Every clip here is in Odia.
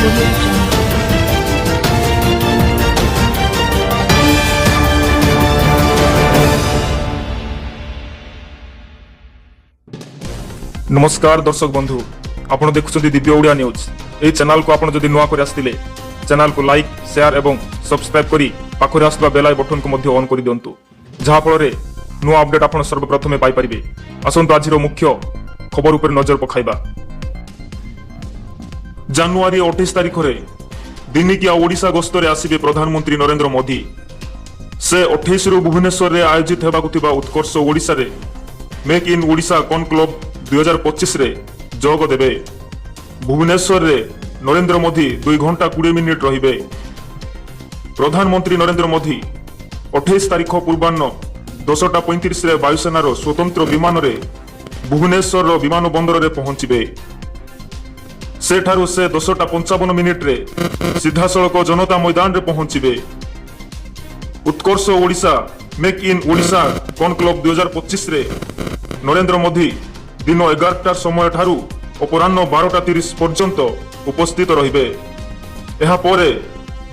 Audio Jungle. ନମସ୍କାର ଦର୍ଶକ ବନ୍ଧୁ, ଆପଣ ଦେଖୁଛନ୍ତି ଦିବ୍ୟ ଓଡ଼ିଆ ନ୍ୟୁଜ୍। ଏହି ଚ୍ୟାନେଲକୁ ଆପଣ ଯଦି ନୂଆ କରି ଆସିଥିଲେ, ଚ୍ୟାନେଲକୁ ଲାଇକ୍, ସେୟାର ଏବଂ ସବସ୍କ୍ରାଇବ୍ କରି ପାଖରେ ଆସୁଥିବା ବେଲ୍ I ବଟନକୁ ମଧ୍ୟ ଅନ୍ କରିଦିଅନ୍ତୁ, ଯାହାଫଳରେ ନୂଆ ଅପଡେଟ୍ ଆପଣ ସର୍ବପ୍ରଥମେ ପାଇପାରିବେ। ଆସନ୍ତୁ, ଆଜିର ମୁଖ୍ୟ ଖବର ଉପରେ ନଜର ପକାଇବା। ଜାନୁଆରୀ 28 ତାରିଖରେ ଦିନିକିଆ ଓଡ଼ିଶା ଗସ୍ତରେ ଆସିବେ ପ୍ରଧାନମନ୍ତ୍ରୀ ନରେନ୍ଦ୍ର ମୋଦି। ସେ 28ରୁ ଭୁବନେଶ୍ୱରରେ ଆୟୋଜିତ ହେବାକୁ ଥିବା ଉତ୍କର୍ଷ ଓଡ଼ିଶାରେ ମେକ୍ ଇନ୍ ଓଡ଼ିଶା କନକ୍ଲେଭ୍ 2025ରେ ଯୋଗ ଦେବେ। ଭୁବନେଶ୍ୱରରେ ନରେନ୍ଦ୍ର ମୋଦି 2 ଘଣ୍ଟା 20 ମିନିଟ୍ ରହିବେ। ପ୍ରଧାନମନ୍ତ୍ରୀ ନରେନ୍ଦ୍ର ମୋଦି 28 ତାରିଖ ପୂର୍ବାହ୍ନ 10ଟା 35ରେ ବାୟୁସେନାର ସ୍ୱତନ୍ତ୍ର ବିମାନରେ ଭୁବନେଶ୍ୱରର ବିମାନ ବନ୍ଦରରେ ପହଞ୍ଚିବେ। ସେଠାରୁ ସେ 10ଟା 55 ମିନିଟ୍ରେ ସିଧାସଳଖ ଜନତା ମଇଦାନରେ ପହଞ୍ଚିବେ। Utkarsh Odisha make in Odisha conclave 2025ରେ ନରେନ୍ଦ୍ର ମୋଦି ଦିନ 11ଟା ସମୟଠାରୁ ଅପରାହ୍ନ 12ଟା 30 ପର୍ଯ୍ୟନ୍ତ ଉପସ୍ଥିତ ରହିବେ। ଏହାପରେ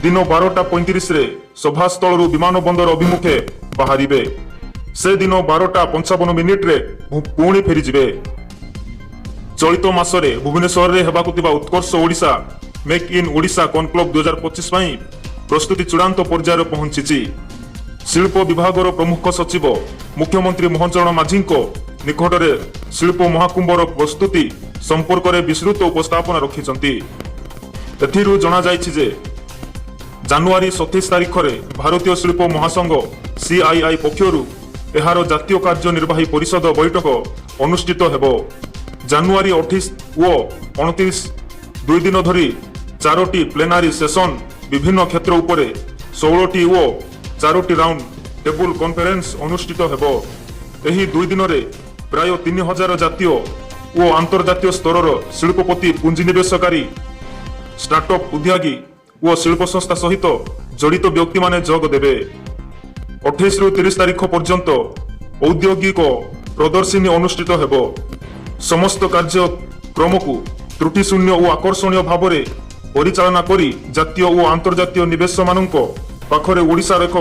ଦିନ 12ଟା 35ରେ ସଭାସ୍ଥଳରୁ ବିମାନ ବନ୍ଦର ଅଭିମୁଖେ ବାହାରିବେ। ସେ ଦିନ 12ଟା 55 ମିନିଟ୍ରେ ପୁଣି ଫେରିଯିବେ। ଚଳିତ ମାସରେ ଭୁବନେଶ୍ୱରରେ ହେବାକୁ ଥିବା Utkarsh Odisha make in Odisha conclave 2025 ପାଇଁ ପ୍ରସ୍ତୁତି ଚୂଡ଼ାନ୍ତ ପର୍ଯ୍ୟାୟରେ ପହଞ୍ଚିଛି। ଶିଳ୍ପ ବିଭାଗର ପ୍ରମୁଖ ସଚିବ ମୁଖ୍ୟମନ୍ତ୍ରୀ ମୋହନ ଚରଣ ମାଝୀଙ୍କ ନିକଟରେ ଶିଳ୍ପ ମହାକୁମ୍ଭର ପ୍ରସ୍ତୁତି ସମ୍ପର୍କରେ ବିସ୍ତୃତ ଉପସ୍ଥାପନା ରଖିଛନ୍ତି। ଏଥିରୁ ଜଣାଯାଇଛି ଯେ ଜାନୁଆରୀ 27 ତାରିଖରେ ଭାରତୀୟ ଶିଳ୍ପ ମହାସଂଘ ସିଆଇଆଇ ପକ୍ଷରୁ ଏହାର ଜାତୀୟ କାର୍ଯ୍ୟନିର୍ବାହୀ ପରିଷଦ ବୈଠକ ଅନୁଷ୍ଠିତ ହେବ। ଜାନୁଆରୀ 28 ଓ 29 2 ଦିନ ଧରି ଚାରୋଟି ପ୍ଲେନାରୀ ସେସନ, ବିଭିନ୍ନ କ୍ଷେତ୍ର ଉପରେ 16ଟି ଓ ଚାରୋଟି ରାଉଣ୍ଡ ଟେବୁଲ କନଫରେନ୍ସ ଅନୁଷ୍ଠିତ ହେବ। ଏହି 2 ଦିନରେ ପ୍ରାୟ 3000 ଜାତୀୟ ଓ ଆନ୍ତର୍ଜାତୀୟ ସ୍ତରର ଶିଳ୍ପପତି, ପୁଞ୍ଜିନିବେଶକାରୀ, ଷ୍ଟାର୍ଟଅପ୍ ଉଦ୍ୟୋଗୀ ଓ ଶିଳ୍ପ ସଂସ୍ଥା ସହିତ ଜଡ଼ିତ ବ୍ୟକ୍ତିମାନେ ଯୋଗ ଦେବେ। 28ରୁ 30 ତାରିଖ ପର୍ଯ୍ୟନ୍ତ ଔଦ୍ୟୋଗିକ ପ୍ରଦର୍ଶନୀ ଅନୁଷ୍ଠିତ ହେବ। ସମସ୍ତ କାର୍ଯ୍ୟକ୍ରମକୁ ତ୍ରୁଟିଶୂନ୍ୟ ଓ ଆକର୍ଷଣୀୟ ଭାବରେ ପରିଚାଳନା କରି ଜାତୀୟ ଓ ଆନ୍ତର୍ଜାତୀୟ ନିବେଶକମାନଙ୍କ ପାଖରେ ଓଡ଼ିଶାର ଏକ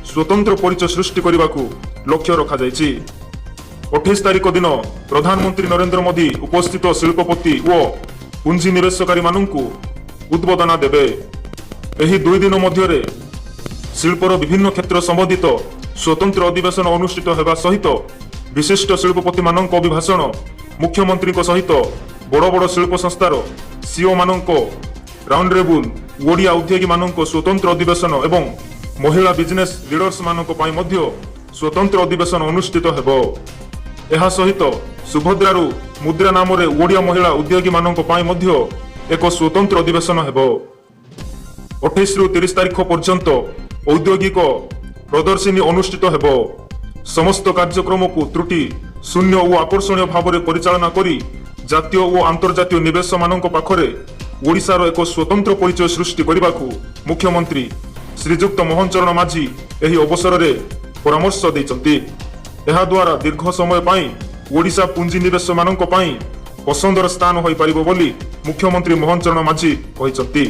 ସ୍ୱତନ୍ତ୍ର ପରିଚୟ ସୃଷ୍ଟି କରିବାକୁ ଲକ୍ଷ୍ୟ ରଖାଯାଇଛି। 28 ତାରିଖ ଦିନ ପ୍ରଧାନମନ୍ତ୍ରୀ ନରେନ୍ଦ୍ର ମୋଦି ଉପସ୍ଥିତ ଶିଳ୍ପପତି ଓ ପୁଞ୍ଜି ନିବେଶକାରୀମାନଙ୍କୁ ଉଦ୍ବୋଧନ ଦେବେ। ଏହି 2 ଦିନ ମଧ୍ୟରେ ଶିଳ୍ପର ବିଭିନ୍ନ କ୍ଷେତ୍ର ସମ୍ବନ୍ଧିତ ସ୍ୱତନ୍ତ୍ର ଅଧିବେଶନ ଅନୁଷ୍ଠିତ ହେବା ସହିତ ବିଶିଷ୍ଟ ଶିଳ୍ପପତିମାନଙ୍କ ଅଭିଭାଷଣ, ମୁଖ୍ୟମନ୍ତ୍ରୀଙ୍କ ସହିତ ବଡ଼ ବଡ଼ ଶିଳ୍ପ ସଂସ୍ଥାର ସିଇଓମାନଙ୍କ ରାଉଣ୍ଡ ଟେବୁଲ, ଓଡ଼ିଆ ଉଦ୍ୟୋଗୀମାନଙ୍କ ସ୍ୱତନ୍ତ୍ର ଅଧିବେଶନ ଏବଂ ମହିଳା ବିଜନେସ୍ ଲିଡର୍ସମାନଙ୍କ ପାଇଁ ମଧ୍ୟ ସ୍ୱତନ୍ତ୍ର ଅଧିବେଶନ ଅନୁଷ୍ଠିତ ହେବ। ଏହା ସହିତ ସୁଭଦ୍ରାରୁ ମୁଦ୍ରା ନାମରେ ଓଡ଼ିଆ ମହିଳା ଉଦ୍ୟୋଗୀମାନଙ୍କ ପାଇଁ ମଧ୍ୟ ଏକ ସ୍ୱତନ୍ତ୍ର ଅଧିବେଶନ ହେବ। 28ରୁ 30 ତାରିଖ ପର୍ଯ୍ୟନ୍ତ ଔଦ୍ୟୋଗିକ ପ୍ରଦର୍ଶନୀ ଅନୁଷ୍ଠିତ ହେବ। ସମସ୍ତ କାର୍ଯ୍ୟକ୍ରମକୁ ତ୍ରୁଟି ଶୂନ୍ୟ ଓ ଆକର୍ଷଣୀୟ ଭାବରେ ପରିଚାଳନା କରି ଜାତୀୟ ଓ ଆନ୍ତର୍ଜାତୀୟ ନିବେଶକମାନଙ୍କ ପାଖରେ ଓଡ଼ିଶାର ଏକ ସ୍ୱତନ୍ତ୍ର ପରିଚୟ ସୃଷ୍ଟି କରିବାକୁ ମୁଖ୍ୟମନ୍ତ୍ରୀ ଶ୍ରୀଯୁକ୍ତ ମୋହନ ଚରଣ ମାଝୀ ଏହି ଅବସରରେ ପରାମର୍ଶ ଦେଇଛନ୍ତି। ଏହାଦ୍ୱାରା ଦୀର୍ଘ ସମୟ ପାଇଁ ଓଡ଼ିଶା ପୁଞ୍ଜିନିବେଶକମାନଙ୍କ ପାଇଁ ପସନ୍ଦର ସ୍ଥାନ ହୋଇପାରିବ ବୋଲି ମୁଖ୍ୟମନ୍ତ୍ରୀ ମୋହନ ଚରଣ ମାଝୀ କହିଛନ୍ତି।